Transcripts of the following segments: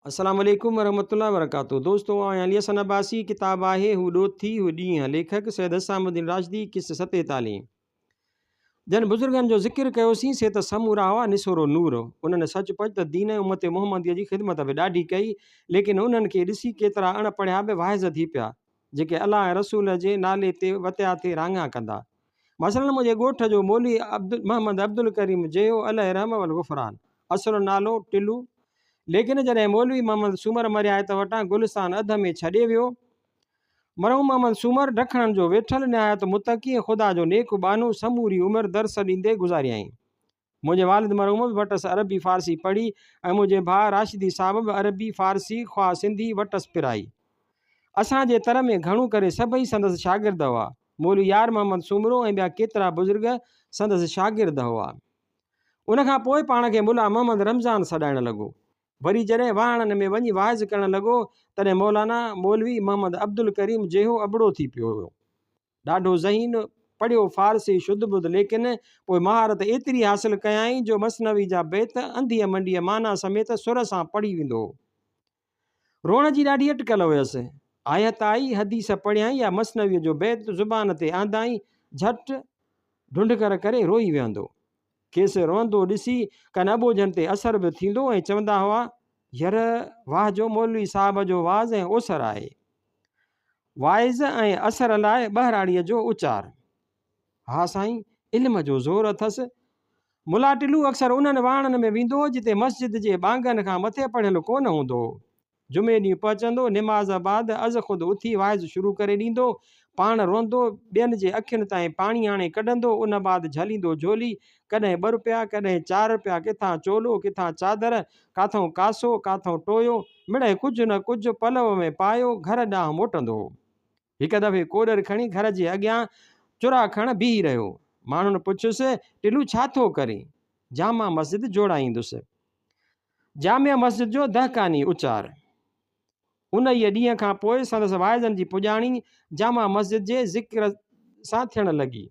السلام عليڪم ورحمة الله وبرڪاته دوستو آئون آهيان علي حسن عباسي ڪتاب آهي هو ڏوٿي هو ڏينهن ليکڪ سيد حسام الدين راشدي قسط 47 جن بزرگن جو ذڪر ڪيوسين سي ته سمورا هئا نسورو نور انهن سچ پچ ته دين ۽ امت محمديء جي خدمت به ڏاڍي ڪئي ليڪن انهن کي ڏسي ڪيترا اڻ پڙهيا به واعظ ٿي پيا جيڪي الله ۽ رسول جي نالي تي وتيا ٿي راڱا ڪندا مثلاً منهنجي ڳوٺ جو مولوي محمد عبدالڪريم جيهو عليه الرحمة والغفران اصل نالو ٽلو ليڪن جڏهن مولوي محمد سومر مرهيائت وٽان گلستان اڌ ۾ ڇڏي ويو. مرحوم محمد سومر ڊکڻن جو ويٺل نهايت متقي ۽ خدا جو نيڪ ٻانهو سموري عمر درس ڏيندي گذاريائين. منهنجي والد مرحوم به وٽس عربي فارسي پڙهي ۽ منهنجي ڀاء راشدي صاحب به عربي، فارسي خواه سنڌي وٽس پرائي. اسان جي تر ۾ گهڻو ڪري سڀئي سندس شاگرد هئا. مولوي يار محمد سومرو ۽ ٻيا ڪيترا بزرگ سندس شاگرد هئا. ان کان پوء پاڻ کي ملا محمد رمضان سڏائڻ لڳو. وري جڏهن واهڻن ۾ وڃي واعظ ڪرڻ لڳو، تڏهن مولانا مولوي محمد عبدالڪريم جيهو ابڙو ٿي پيو هيو. ڏاڍو ذهين، پڙهيو فارسي شد بد ليڪن پوء مهارت ايتري حاصل ڪيائين جو مثنوي جا بيت انڌيء منڊيء معنيٰ سميت سر سان پڙهي ويندو هو. روئڻ جي ڏاڍي اٽڪل هيس. آيت آئي، حديث پڙهيائين يا مثنويء جو بيت زبان تي آندائين، جهٽ ڍنڍڪر ڪري روئي ويهندو. کيس روئندو ڏسي ڪن اٻوجهن تي اثر به ٿيندو ۽ چوندا هئا، ير واهه جو مولوي صاحب جو واعظ ۽ اوسر آهي. واعظ ۽ اثر لاء ٻهراڙيء جو اچار. ها سائين، علم جو زور اٿس. ملا ٽلو اڪثر انهن واهڻن ۾ ويندو هو، جتي مسجد جي ٻانگن کان مٿي پڙهيل ڪونه هوندو هو. جمعي ڏينهن پهچندو، نماز بعد ازخود اٿي واعظ شروع ڪري ڏيندو، پاڻ روئندو، ٻين جي اکين تائين پاڻي آڻي ڪڍندو، ان بعد جهليندو جهولي، ڪڏهن ٻه رپيا، ڪڏهن چار رپيا، ڪٿان چولو، ڪٿان چادر، ڪاٿئون ڪاسو، ڪاٿئون ٽويو، مڙئي ڪجهه نه ڪجهه پلؤ ۾ پايو گهر ڏانهن موٽندو هو. هڪ دفعي ڪوڏر کڻي گهر جي اڳيان چرا کڻ بيهي رهيو. ماڻهن پڇيس، ٽلو ڇا ٿو ڪرين؟ جامع مسجد جوڙائيندس. جامع مسجد جو دهقاني اچار. انهيء ڏينهن کان پوء سندس واعظن جي پڄاڻي جامع مسجد جي ذڪر سان ٿيڻ لڳي.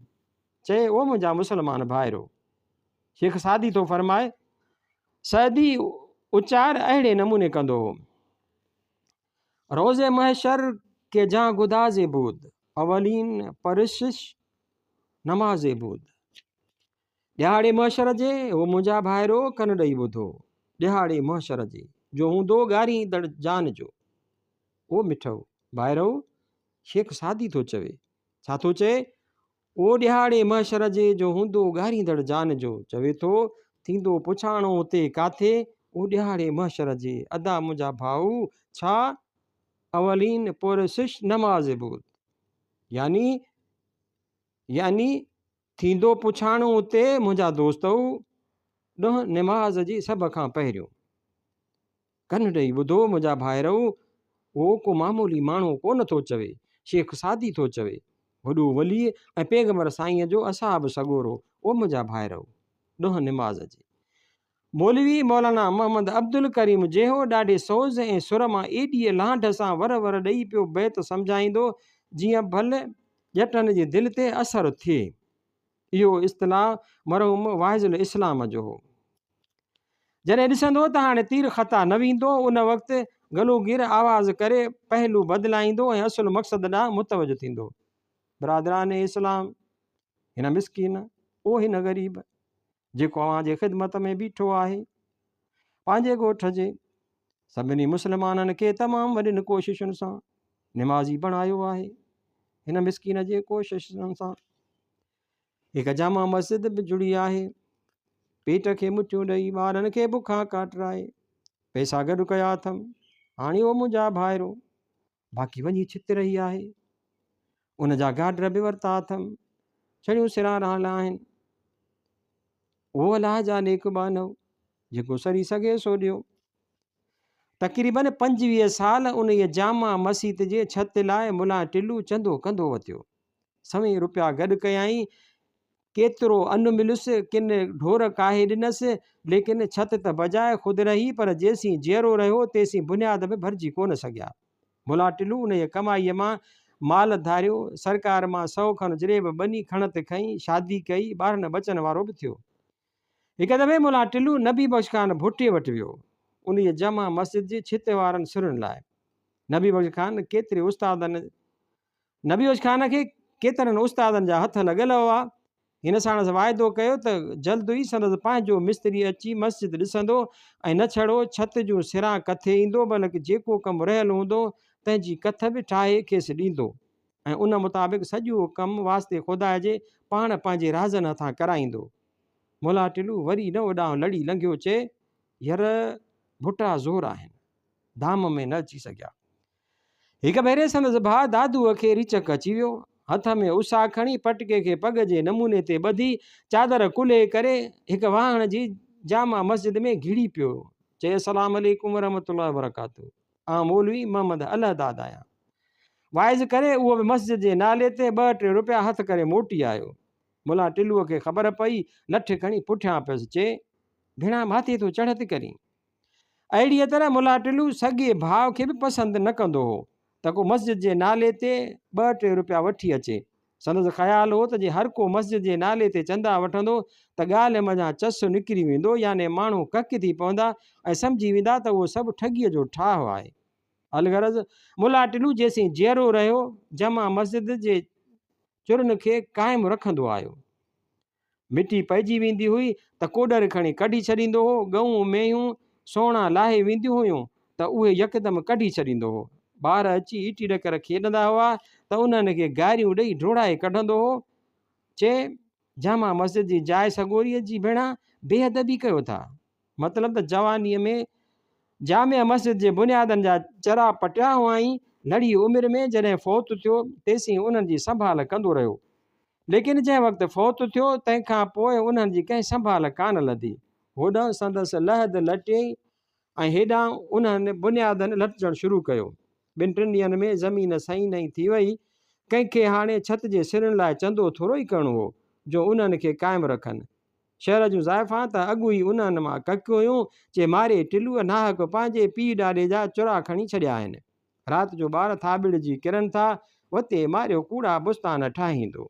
چئي، او منهنجا مسلمان ڀائرو! شيخ سعدي ٿو فرمائي، سعدي اچار اهڙي نموني ڪندو هو. روز محشر ڪي جان گداز بود، اولين پرشش نماز بود. ڏهاڙي محشر جي، او منهنجا ڀائرو ڪن ڏئي ٻڌو، ڏهاڙي محشر جي، جو هوندو ڳاريندڙ جان جو. او مٺو ڀائرو، شيخ سعدي ٿو چوي، ڇا ٿو چئي؟ او ڏهاڙي محشر جي جو هوندو ڳاريندڙ جان جو، چوي ٿو، ٿيندو پڇاڻو اتي ڪاٿي، او ڏهاڙي محشر جي، ادا منهنجا ڀائو، ڇا اولين پرسش نماز بود، يعني يعني ٿيندو پڇاڻو اتي منهنجا دوستؤ، ڏهه نماز جي سڀ کان پهريون. ڪن ڏئي ٻڌو منهنجا ڀائرؤ، اهو ڪو معمولي ماڻهو ڪونه ٿو چوي، شيخ سعدي ٿو چوي، وڏو ولي ۽ پيغمبر سائينء جو اصحاب سڳورو، او منهنجا ڀائرؤ! ڏهه نماز جي. مولوي مولانا محمد عبدالڪريم جيهو ڏاڍي سوز ۽ سر مان ايڏيء لانڍ سان ور ور ڏئي پيو بيت سمجهائيندو، جيئن ڀل ڄٽن جي دل تي اثر ٿئي. اهو اصطلاح مرحوم واعظ الاسلام جو هو. جڏهن ڏسندو ته هاڻي تير خطا نه ويندو، ان وقت گلوگير آواز ڪري پهلو بدلائيندو ۽ اصل مقصد ڏانهن متوجه ٿيندو. برادران اسلام! هن مسڪين، او هن غريب، جيڪو اوهان جي خدمت ۾ بيٺو آهي، پنهنجي ڳوٺ جي سڀني مسلمانن کي تمام وڏين ڪوششن سان نمازي بڻايو آهي. هن مسڪين جي ڪوششن سان هڪ جامع مسجد به جڙي آهي. پيٽ کي مٺيون ڏئي ٻارن کي بکان ڪاٽرائي پئسا گڏ ڪيا اٿم. هاڻي او منهنجا ڀائرو، باقي وڃي ڇت رهي آهي. ان جا گاڊر به ورتا اٿم. ڇڙيون سران رهيل آهن. او الله جا نيڪ ٻانهو، جيڪو سري سگهي سو ڏيو. تقريباً 25 سال انهيء جامع مسيت جي ڇت لاء ملان ٽلو چندو ڪندو وتيو. سوين روپيا گڏ ڪيائين. ڪيترو ان مليس، ڪن ڍور ڪاهي ڏنس، ليڪن ڇت ته بجاء خود رهي، پر جيسين جيئرو رهيو، تيسين بنياد به ڀرجي ڪونه سگهيا. ملا ٽلو انهيء ڪمائيء مان مال ڌاريو، سرڪار مان سئو کن جريب ٻني کڻت کنئي، شادي ڪئي، ٻارهن ٻچن وارو به ٿيو. هڪ دفعي ملا ٽلو نبي بخش خان ڀٽي وٽ ويو. انهيء جامع مسجد جي ڇت وارن سرن لاء. نبي بخش خان ڪيتري استادن نبي بخش خان کي ڪيترن استادن جا هٿ لڳل هئا. هن ساڻس واعدو ڪيو ته جلد ئي سندس پنهنجو مستري اچي مسجد ڏسندو ۽ نه ڇڙو ڇت جون سران ڪٿي ايندو بلڪ جيڪو ڪم رهيل هوندو تنهن جي ڪٿ به ٺاهي کيس ڏيندو ۽ ان مطابق سڄو ڪم واسطي خدا جي پاڻ پنهنجي رازن هٿان ڪرائيندو. ملا ٽلو وري نه اوڏانهن لڙي لنگهيو چي، ير ڀٽا زور آهن. دام ۾ نه اچي سگهيا. هڪ ڀيري سندس ڀاء دادوء کي ريچڪ اچي ويو. هٿ ۾ اسا کڻي پٽڪي کي پڳ جي نموني تي ٻڌي چادر ڪلهي ڪري هڪ واهڻ جي جامع مسجد ۾ گهڙي پيو. چي السلام عليڪم ورحمة الله وبرڪاته. آئون مولوي محمد الهداد آهيان. واعظ ڪري اهو به مسجد جي نالي تي ٻه ٽي روپيا هٿ ڪري موٽي آيو. ملا ٽلوء کي خبر پئي، لٺ کڻي پٺيان پيس. چي، ڀيڻا ماٿي ٿو چڙهت ڪرين. اهڙيء طرح ملا ٽلو سڳي ڀاء کي به پسند نه ڪندو هو ته ڪو مسجد جي نالي تي ٻه ٽي روپيا وٺي اچي. سندس خيال هو ته جي هر ڪو مسجد جي نالي تي چندا وٺندو ته ڳالهه منجهان چس نڪري ويندو يعني ماڻهو ڪڪ ٿي پوندا ۽ سمجهي ويندا ته اهو سڀ ٺڳيء جو ٺاهه آهي. الغرض ملا ٽلو جيسين جيئرو رهيو جمع مسجد جي چرن کي قائم رکندو آيو. مٽي پئجي ويندي هئي ته ڪوڏر کڻي ڪڍي ڇڏيندو هو، ڳئون مينهون سوڻا لاهي وينديون هيون ته اهي يڪدم ڪڍي ڇڏيندو هو. ٻار اچي ايٽي ڏڪر کيڏندا هئا ته انهن کي گاريون ڏئي ڊوڙائي ڪڍندو هو. چي، جامع مسجد جي جاء سڳوريء جي ڀيڻا بي ادبي ڪيو ٿا. مطلب ته جوانيء ۾ جامع مسجد جي بنيادن جا چرا پٽيا هئائين، لڙي عمر ۾ جڏهن فوت ٿيو، تيسين انهن جي سنڀال ڪندو رهيو. ليڪن جنهن وقت فوت ٿيو، تنهن کان پوء انهن جي ڪنهن سنڀال ڪانه لڌي. هوڏانهن سندس لحد لٽيئي ۽ هيڏانهن انهن بنيادن لٽجڻ شروع ڪيو. ٻن ٽن ڏينهن ۾ زمين سئي نئين ٿي وئي. ڪنهن کي هاڻي ڇت جي سرن لاء چندو ٿورو ئي ڪرڻو هو، جو انهن کي قائم رکن. شهر جون زائفان ته اڳ ئي انهن مان ڪڪيون هيون، چي ماري ٽلوء ناحق پنهنجي پيء ڏاڏي جا چرا کڻي ڇڏيا آهن. رات جو ٻار ٿاٻڙجي ڪرن ٿا، وتي ماريو ڪوڙا بستان ٺاهيندو.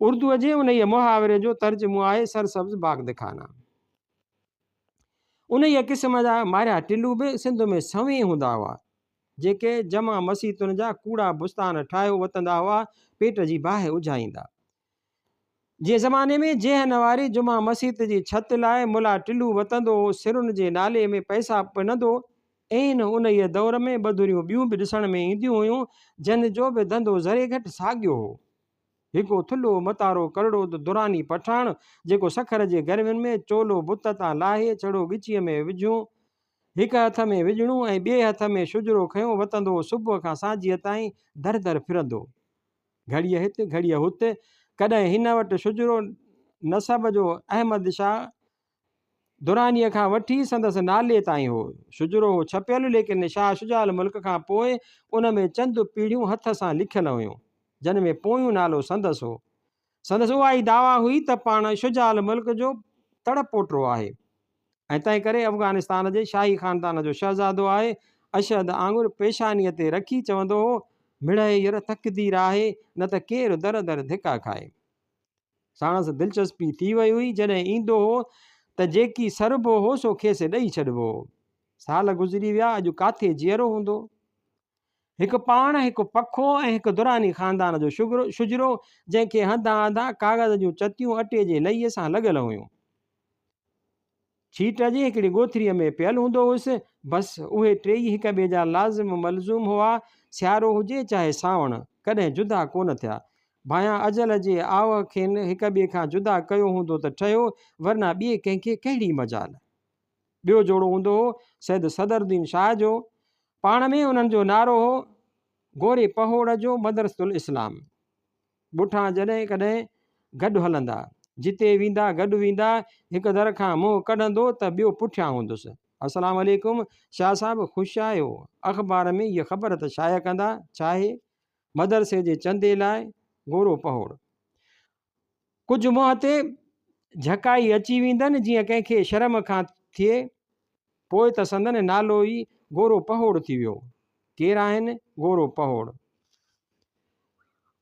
اردوء جي انهيء محاوري جو ترجمو آهي سرسبز باغ دخانا. انهيء قسم جا ماريا ٽلو به سنڌ ۾ سوين هوندا هئا، جيڪي جمع مسيتن جا ڪوڙا بستان ٺاهيو وتندا هئا، پيٽ جي باهه اجهائيندا. جنهن زماني ۾ جنهن واري جمع مسيت جي ڇت لاء ملا ٽلو وتندو هو، سرن جي نالي ۾ پئسا پنندو، عين انهيء دور ۾ ٻه ڌريون ٻيون به ڏسڻ ۾ اينديون هيون، جن جو به ڌنڌو ذري گهٽ ساڳيو هو. هڪ ٿلهو متارو ڪرڙو دراني پٺاڻ، جيڪو سکر جي گرمين ۾ چولو بت تان لاهي ڇڙو ڳچيء ۾ وجهيون، هڪ هٿ ۾ وڄڻو ۽ ٻئي هٿ ۾ شجرو کنيو وتندو هو، صبح کان سانجهيء تائين در در ڦرندو. گهڙيء هت، گهڙيء هت، ڪڏهن هن وٽ شجرو نسب جو احمد شاهه درانيء کان وٺي سندس نالي تائين هو. شجرو هو ڇپيل، ليڪن شاهه شجاع الملڪ کان پوء ان ۾ چند پيڙهيون هٿ سان لکيل هيون، جن ۾ پويون نالو سندس هو. سندس اها ئي دعويٰ هئي ته پاڻ شجاع الملڪ جو تڙ پوٽو آهي. ۽ تنهن ڪري افغانستان جي شاهي خاندان جو شهزادو آهي، اشهد آڱر پيشانيء تي رکي چوندو هو، مڙهئي ير تقدير آهي، نه ته ڪير در در ڌڪا کائي. ساڻس دلچسپي ٿي وئي هئي، جڏهن ايندو هو ته جيڪي سربو هو سو کيس ڏئي ڇڏبو هو. سال گذري ويا، اڄ ڪاٿي جيئرو هوندو؟ هڪ پاڻ، هڪ پکو ۽ هڪ دراني خاندان جو شجرو، جنهن کي هنڌان هنڌان ڪاغذ جون چتيون اٽي جي لئي سان لڳل هيون. ڇيٽ جي هڪڙي ڳوٿريء ۾ پيل هوندو هيس. بس اهي ٽيئي هڪ ٻئي جا لازم ملزوم هئا. سيارو هجي چاهي سانوڻ، ڪڏهن جدا ڪونه ٿيا. ڀانيان اجل جي آوهه کين هڪ ٻئي کان جدا ڪيو هوندو ته ٺهيو، ورنه ٻئي ڪنهن کي ڪهڙي مجال. ٻيو جوڙو هوندو هو سيد صدرالدين شاهه جو. پاڻ ۾ انهن جو نعرو هو، گوري پهوڙ جو مدرسة الاسلام. ڳوٺان جڏهن ڪڏهن گڏ هلندا. جتي ويندا گڏ ويندا. هڪ در کان منهن ڪڍندو ته ٻيو پٺيان هوندس. السلام عليڪم شاهه صاحب خوش آهيو؟ اخبار ۾ هيء خبر ته شايع ڪندا. ڇاهي؟ مدرسي جي چندي لاء گورو پهوڙ. ڪجهه منهن تي جهڪائي اچي ويندن جيئن ڪنهن کي شرم کان ٿئي. پوء ته سندن نالو ئي گورو پهوڙ ٿي ويو. ڪير آهن گورو پهوڙ؟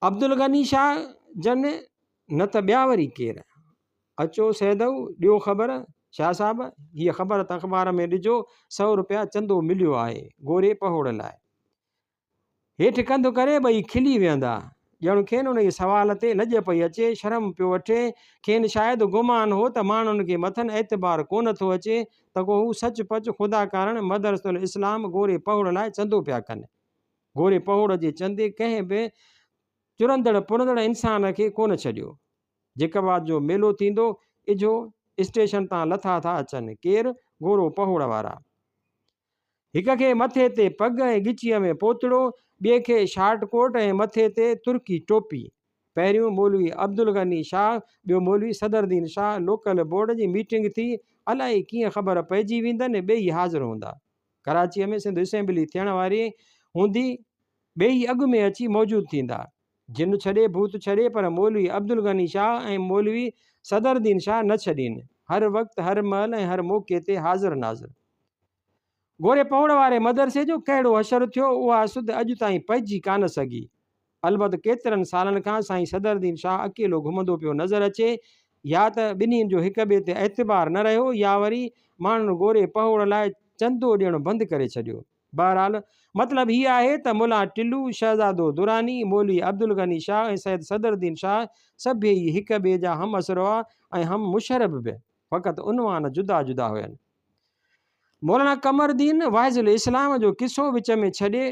عبدالغني شاهه جن نه ته ٻيا وري ڪير؟ اچو سيدؤ ڏيو خبر. شاهه صاحب، هيء خبر ته اخبار ۾ ڏجو، سئو رپيا چندو مليو آهي، گوري پهوڙ لاء. هيٺ ڪنڌ ڪري ٻئي کلي ويهندا. ڄڻ کين انهيء سوال تي لڄ پئي اچي، شرم پيو وٺي. کين شايد گمان هو ته ماڻهن کي مٿن اعتبار ڪونه ٿو اچي ته ڪو هو سچ پچ خدا ڪارڻ مدرسة الاسلام گوري پهوڙ لاء چندو پيا ڪن. گوري پهوڙ جي چندي ڪنهن به چرندڙ پرندڙ انسان کي ڪونه ڇڏيو. جيڪب آباد جو ميلو ٿيندو، اجهو اسٽيشن تان لٿا ٿا اچن. ڪير؟ گورو پهوڙ وارا. هڪ کي مٿي تي پڳ ۽ ڳچيء ۾ پوتڙو، ٻئي کي شارٽ ڪوٽ ۽ مٿي تي ترڪي ٽوپي. پهريون مولوي عبدالغني شاهه، ٻيو مولوي صدرالدين شاهه. لوڪل بورڊ جي ميٽنگ ٿي، الائي ڪيئن خبر پئجي ويندن، ٻيئي حاضر هوندا. ڪراچيء ۾ سنڌ اسيمبلي ٿيڻ واري هوندي، ٻيئي اڳ ۾ اچي موجود ٿيندا. جن ڇڏي ڀوت ڇڏي پر مولوي عبدالغني شاهه ۽ مولوي صدرالدين شاهه نه ڇڏين. هر وقت، هر مهل ۽ هر موقعي تي حاضر ناظر. گوري پهوڙ واري مدرسي جو ڪهڙو حشر ٿيو، اها سڌ اڄ تائين پئجي ڪانه سگهي. البت ڪيترن سالن کان سائين صدرالدين شاهه اڪيلو گهمندو پيو نظر اچي. يا ته ٻنهين جو هڪ ٻئي تي اعتبار نه رهيو يا وري ماڻهن گوري پهوڙ لاء چندو ڏيڻ بند ڪري ڇڏيو. بهرحال مطلب هي آهي ته ملان ٽلو، شهزادو دراني، مولوي عبدالغني شاهه ۽ سيد صدرالدين شاهه سڀيئي هڪ ٻئي جا همعصر هئا ۽ هم مشرب به، فقط عنوان جدا جدا هين. مولانا قمر الدين واعظ الاسلام جو قصو وچ ۾ ڇڏي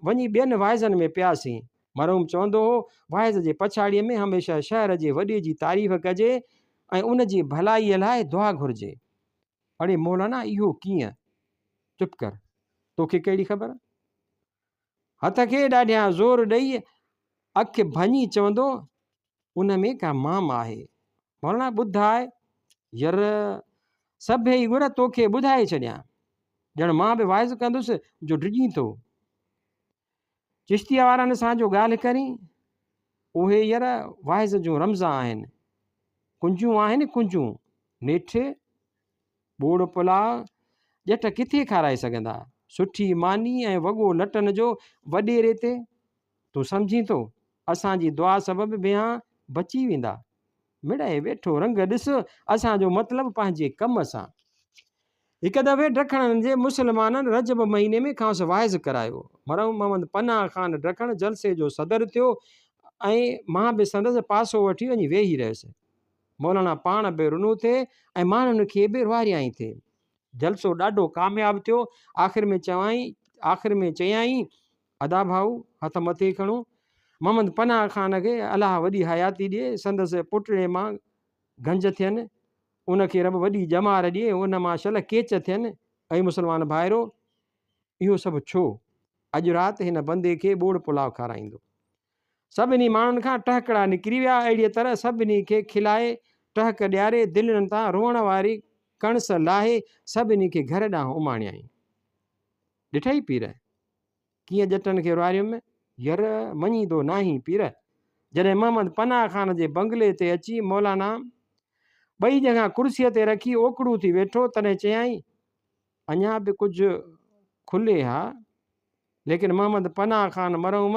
وڃي ٻين واعظن ۾ پياسين. مرحوم چوندو هو، واعظ جي پڇاڙيء ۾ هميشه شهر جي وڏي جي تعريف ڪجي ۽ ان جي ڀلائيء لاء دعا گهرجي. اڙي مولانا اهو ڪيئن؟ چپ ڪر، توکي ڪهڙي خبر؟ هٿ کي ڏاڍيان زور ڏئي اک ڀڃي چوندو، ان ۾ ڪا مام آهي. مولانا ٻڌاء ير سڀيئي گر توکي ٻڌائي ڇڏيان. ڄڻ مان به واعظ ڪندس جو ڊڄين ٿو. چشتيء وارن سان جو ڳالهه ڪرين، اهي ير واعظ جون رمزان آهن. ڪنجون آهن ڪنجون. نيٺ ٻوڙ پلاء ڄٽ ڪٿي کارائي سگهندا. سٺي ماني ۽ وڳو لٽن جو وڏيري تي تون سمجهين ٿو اسان جي دعا سبب بيهان بچي ويندا. مڙئي ويٺو رنگ ڏس اسان جو مطلب پنهنجي ڪم سان. هڪ دفعي ڊکڻن جي مسلمانن رجب مهيني ۾ کانئس واعظ ڪرايو. مرحوم محمد پناهه خان ڊکڻ جلسي جو صدر ٿيو ۽ مان به سندس پاسو وٺي وڃي ويهي رهيس. مولانا پاڻ به رنو ٿي ۽ ماڻهن کي به روئاريائين ٿي. جلسو ڏاڍو ڪامياب ٿيو. آخر ۾ چوائين آخر ۾ چيائين ادا ڀائو هٿ مٿي کڻو. محمد پناهه خان کي الله وڏي حياتي ڏئي، سندس پٽڙي مان گنج ٿين، ان کي رب وڏي ڄمار ڏئي، ان مان شل ڪيچ ٿين. اي مسلمان ڀائرو! اهو سڀ ڇو؟ اڄ رات هن بندي کي ٻوڙ پلاء کارائيندو. سڀني ماڻهن کان ٽهڪڙا نڪري ويا. اهڙيء طرح سڀني کي کلائي، ٽهڪ ڏياري، دلين تان روئڻ واري ڪڻس لاهي، سڀني کي گهر ڏانهن اماڻيائين. ڏٺئي پير! ڪيئن ڄٽن کي روئاريم؟ ير مڃيندو ناهين پير! جڏهن محمد پناهه خان جي بنگلي تي اچي مولانا ٻئي ڄنگها ڪرسيء تي رکي اوڪڙو ٿي ويٺو، تڏهن چيائين، اڃا به ڪجهه کلي ها، ليڪن محمد پناهه خان مرحوم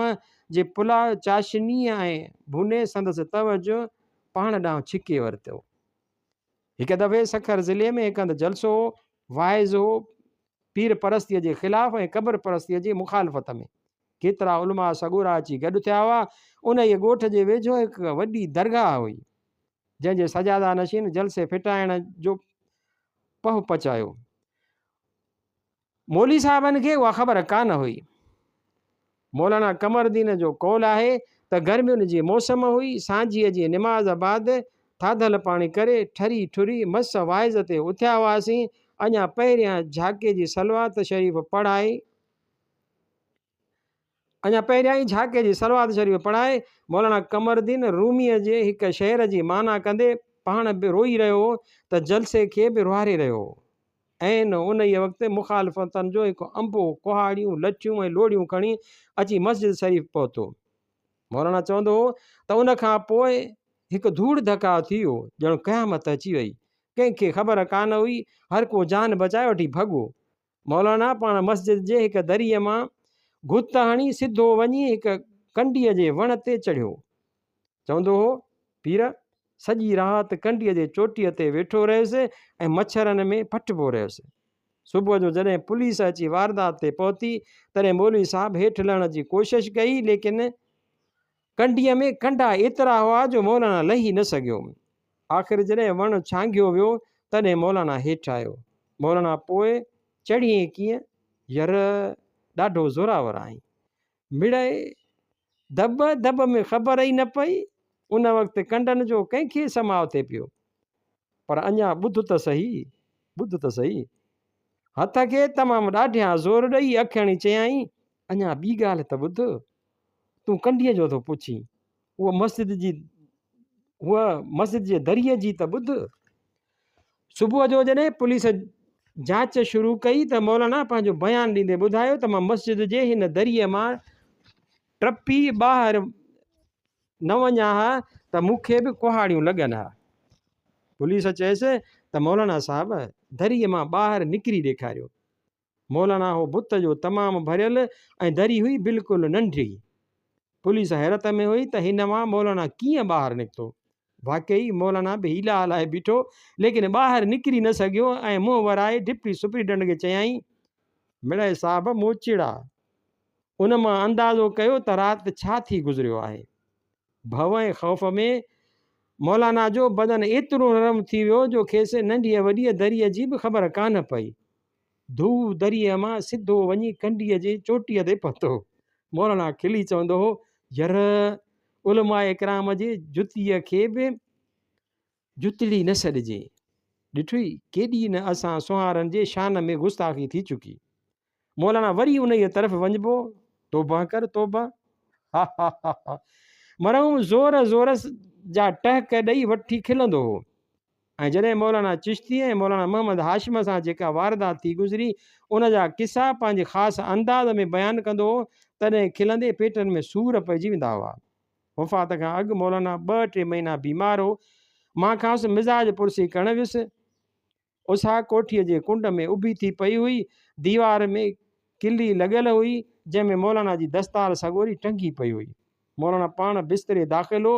جي پلاء چاشنيء ۽ ڀوني سندس توجهه پاڻ ڏانهن ڇڪي ورتو. هڪ دفعي سکر ضلعي ۾ هڪ هنڌ جلسو هو، واعظ هو، پير پرستيء جي خلاف ۽ قبر پرستيء جي مخالفت ۾. ڪيترا علماء سڳورا اچي گڏ ٿيا هئا. انهيء ڳوٺ جي ويجهو هڪ وڏي درگاهه هئي، جنهن جي سجاده نشين جلسي ڦٽائڻ جو پهه پچايو. مولوي صاحبن کي اها خبر ڪانه هئي. مولانا قمر الدين جو قول آهي ته گرمين جي موسم هئي، سانجهيء جي نماز بعد ٿاڌل پاڻي ڪري، ٺري ٺري مس واعظ تي اٿيا هئاسين، اڃا پهريان جهاڪي جي صلوات شريف پڙهائي، اڃا پهريان ئي جهاڪي جي صلوات شريف پڙهائي، مولانا قمر الدين روميء جي هڪ شعر جي معنيٰ ڪندي پاڻ به روئي رهيو هو ته جلسي کي به روئاري رهيو هو. عين انهيء وقت مخالفتن جو هڪ انبوهه ڪهاڙيون، لٺيون ۽ لوڙهيون کڻي اچي مسجد شريف پهتو. مولانا چوندو هو ته ان کان پوء هڪ ڌوڙ ڌڪاء ٿي ويو، ڄڻ قيامت اچي وئي. ڪنهن کي خبر ڪانه هئي، هر ڪو جان بچائي وٺي ڀڳو. مولانا پاڻ مسجد جي هڪ دريء مان گهت هڻي سڌو وڃي هڪ ڪنڊيء جي وڻ تي چڙهيو. چوندو هو، پير! سڄي رات ڪنڊيء جي چوٽيء تي ويٺو رهيس ۽ مڇرن ۾ پٽبو رهيس. صبح جو جڏهن پوليس اچي واردات تي پهتي، تڏهن مولوي صاحب هيٺ لهڻ جي ڪوشش ڪئي، ليڪن ڪنڊيء ۾ ڪنڊا ايترا هئا جو مولانا لهي نه سگهيو. آخر جڏهن وڻ ڇانگيو ويو، تڏهن مولانا هيٺ آيو. مولانا پوء چڙهين ڪيئن؟ ير، ڏاڍو زوراور آهين. مڙئي دٻ دٻ ۾ خبر ئي نه پئي. ان وقت ڪنڊن جو ڪنهن کي سماء ٿي پيو. پر اڃا ٻڌ ته سهي، ٻڌ ته سهي. هٿ کي تمام ڏاڍيان زور ڏئي اک هڻي چيائين، اڃا ٻي ڳالهه ته ٻڌ. تون ڪنڊيء جو ٿو پڇين، هوء مسجد جي هوء مسجد جي دريء جي ته ٻڌ. صبح جو جڏهن پوليس جاچ شروع ڪئي ته مولانا پنهنجو بيان ڏيندي ٻڌايو ته مان مسجد جي هن دريء مان ٽپي ٻاهر نه وڃان ها ته مون کي به ڪهاڙيون لڳن ها. پوليس چيس ته مولانا صاحب دريء مان ٻاهر نڪري ڏيکاريو. مولانا هو بت جو تمام ڀريل ۽ دري هئي بلڪل ننڍي. پوليس حيرت ۾ هئي ته هن مان مولانا ڪيئن ٻاهر نڪتو. واقعي مولانا به حيلا هلائي بيٺو ليڪن ٻاهر نڪري نه سگهيو ۽ منهن ورائي ڊپٽي سپرنٽينڊنٽ کي چيائين، مڙئي صاحب موچڙا! ان مان اندازو ڪيو ته رات ڇا ٿي گذريو آهي. ڀؤ ۽ خوف ۾ مولانا جو بدن ايترو نرم ٿي ويو جو کيس ننڍيء وڏيء دريء جي به خبر ڪانه پئي. ڌو دريء مان سڌو وڃي ڪنڊيء جي چوٽيء تي پهتو. مولانا کلي چوندو هو، ير! علماء ڪرام جي جتيء کي به جتڙي نه سڏجي. ڏٺوئي ڪيڏي نه اسان سونهارن جي شان ۾ گستاخي ٿي چڪي. مولانا وري انهيء طرف وڃبو، توبهه ڪر توبهه. ها ها ها ها. مرحوم زور زور جا ٽهڪ ڏئي وٺي کلندو هو. ۽ جڏهن مولانا چشتي ۽ مولانا محمد هاشم سان جيڪا واردات ٿي گذري، ان جا قصا پنهنجي خاص انداز ۾ بيان ڪندو هو، تڏهن کلندي پيٽن ۾ سور پئجي ويندا هئا. وفات کان اڳ مولانا ٻه ٽي مهينا بيمار هو. مان کانئس مزاج پرسي ڪرڻ ويس. اسها ڪوٺيء جي ڪنڊ ۾ اڀي ٿي پئي هئي. ديوار ۾ ڪلي لڳل هئي، جنهن ۾ مولانا جي دستار سڳوري ٽنگي پئي هئي. مولانا پاڻ بستري داخل هو،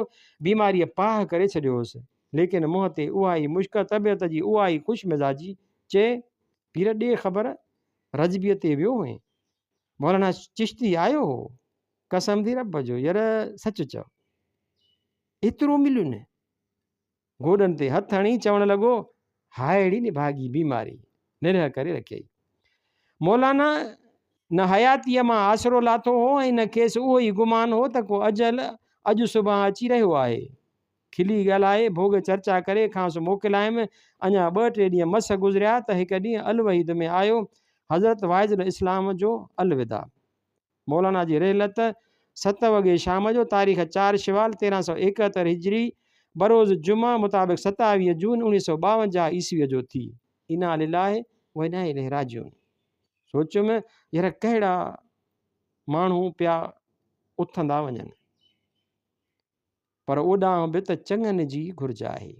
بيماريء پاهه ڪري ڇڏيو هوس، ليڪن منهن تي اها ئي مشڪ، طبيعت جي اها ئي خوش مزاجي. چي، پير ڏي خبر، رجبيء تي ويو هئين؟ مولانا چشتي آيو هو؟ قسم ٿي رب جو، ير سچ چئو، ايترو مليو نه؟ گوڏن تي هٿ هڻي چوڻ لڳو، هاء اهڙي نڀاڳي بيماري، نرهه ڪري رکيئي. مولانا نه حياتيء مان آسرو لاٿو هو ۽ نه کيس اهو ئي گمان هو ته ڪو اجل اڄ سڀان اچي رهيو آهي. کلي ڳالهائي، ڀوڳ چرچا ڪري کانئس موڪلايم. اڃا ٻه ٽي ڏينهن مس گذريا ته هڪ ڏينهن الوحيد ۾ آيو حضرت واعظ الاسلام جو الوداع. مولانا جي رحلت ست وڳي شام جو تاريخ چار شوال 1371 هجري بروز جمعه مطابق 27 جون 1952 عيسويء جو ٿي. انا لله و انا اليه راجعون. سوچيم يار ڪهڙا ماڻهو پيا اٿندا وڃن. پر اوڏانهن به ته چڱن جي گهرج آهي.